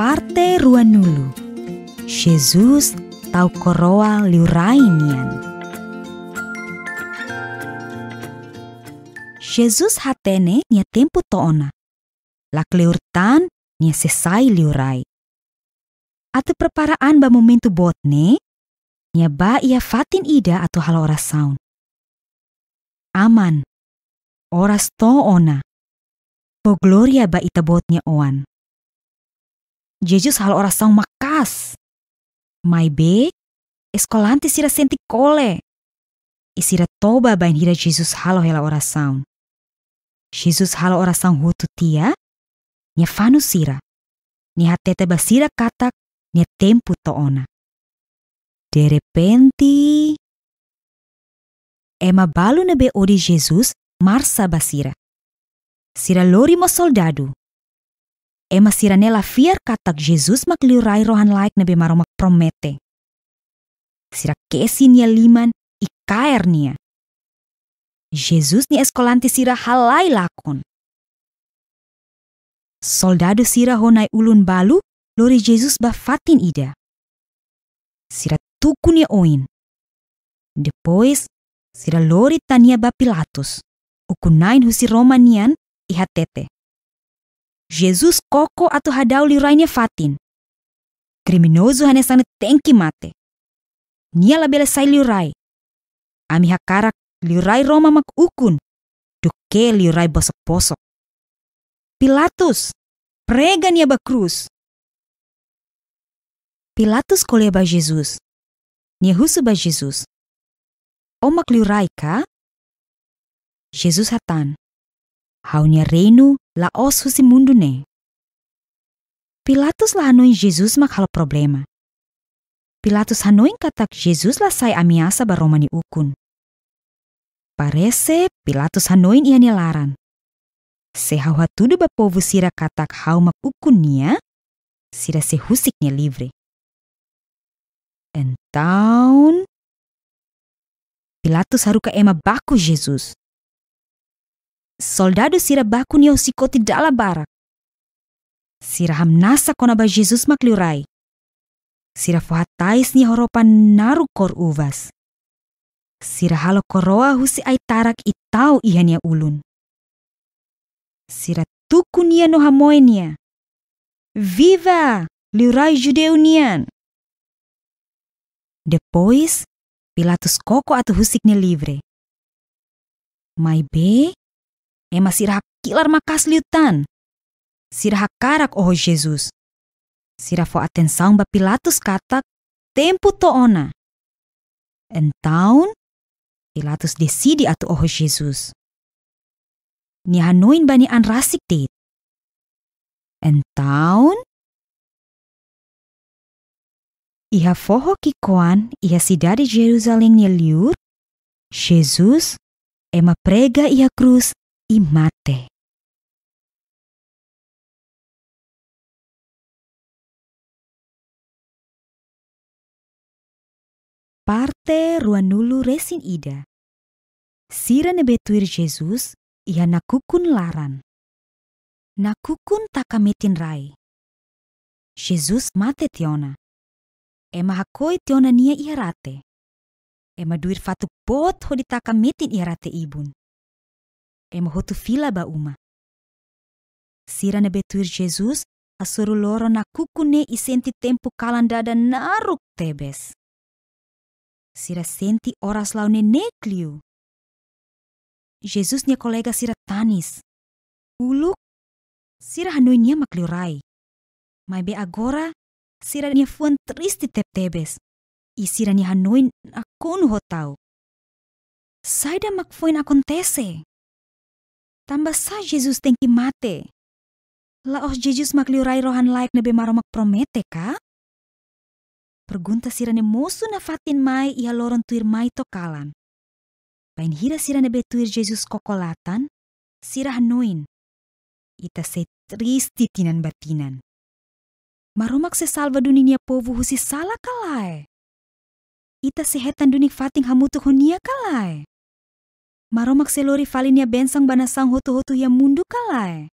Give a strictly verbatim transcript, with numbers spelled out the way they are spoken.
Parte ruanulu. Jesus tau koroa liurai nian. Jesus hatene nia tempu to'o ona. La kleur tan nia sei sai liurai. Atu prepara an ba momentu boot ne'e, nia bá iha fatin ida atu halo orasaun. Aman, oras to'o ona. Fó glória ba Ita-Boot nia Oan. Jesus halo orasaun maka'as. Maibé, eskolante sira sente kole. I sira toba bainhira Jesus halo hela orasaun. Jesus halo orasaun hotu tiha, nia fanu sira. Nia hatete ba sira katak nia tempu to'o ona. Derrepente, ema balu ne'ebé odi Jesus marsa ba sira. Sira lori mós soldadu. Ema sira-ne'e la fiar katak Jesus mak liurai rohan-laek ne'ebé Maromak promete. Sira kesi nia liman i kaer nia. Jesus nia eskolante sira halai lakon. Soldadu sira ho na'i-ulun balu lori Jesus ba fatin ida. Sira tuku nia oin. Depois, sira lori tan nia ba Pilatus, ukun-na'in husi Roma nian, i hatete: Jesus koko atu hadau liurai nia fatin. Kriminozu hanesan ne'e tenke mate. Nia labele sai liurai. Ami hakarak liurai Roma mak ukun, duké liurai bosok-bosok. Pilatus, prega nia ba krús. Pilatus ko'alia ba Jesus. Nia husu ba Jesus: Ó mak liurai ka? Jesus hatán: Ha'u-nia reinu la'ós husi mundu ne'e. Pilatus la hanoin Jesus mak halo problema. Pilatus hanoin katak Jesus la sai ameasa ba Roma nia ukun. Parese Pilatus hanoin iha nia laran: Se ha'u hatudu ba povu sira katak ha'u mak ukun nia, sira sei husik nia livre. Entaun, Pilatus haruka ema baku Jesus. Soldadu sira baku nia ho xikote dala barak. Sira hamnasa kona-ba Jesus mak liurai. Sira fó hatais nia ho roupa naruk kór uvas. Sira halo koroa husi ai-tarak i tau iha nia ulun. Sira tuku nia no hamoe nia: Viva, liurai judeu nian! Depois, Pilatus koko atu husik nia livre. Maibé, ema sira hakilar maka'as liután. Sira hakarak oho Jesus. Sira fó atensaun ba Pilatus katak tempu to'o ona. Entaun, Pilatus deside atu oho Jesus. Nia hanoin ba nia an rasik de'it. Entaun, iha foho ki'ikoan iha sidade Jerusalém nia liur, Jesus ema prega iha krús i mate. Parte ruanulu-resin-ida. Sira ne'ebé tuir Jesus iha nakukun laran. Nakukun taka metin rai. Jesus mate tiha ona. Ema hakoi tiha ona nia iha rate. Ema duir fatuk boot hodi taka metin iha rate ibun. Ema hotu fila ba uma. Sira ne'ebé tuir Jesus hasoru loron nakukun ne'e i sente tempu kalan dada naruk tebes. Sira sente oras la'o neineik liu. Jesus nia kolega sira tanis. Uluk, sira hanoin nia mak liurai. Maibé agora, sira-nia fuan triste tebetebes. I sira-nia hanoin nakonu ho ta'uk. Saida mak foin akontese? Tanbasá Jesus tenke mate? La'ós Jesus mak liurai rohan-laek ne'ebé Maromak promete ka? Pergunta sira-ne'e mosu nafatin mai iha loron tuirmai to'o kalan. Bainhira sira ne'ebé tuir Jesus koko latan, sira hanoin: Ita sei triste tinan ba tinan. Maromak sei salva duni nia povu husi sala ka lae? Ita sei hetan duni fatin hamutuk ho nia ka lae? Maromak sei lori fali nia bensaun ba nasaun hotu-hotu iha mundu ka lae?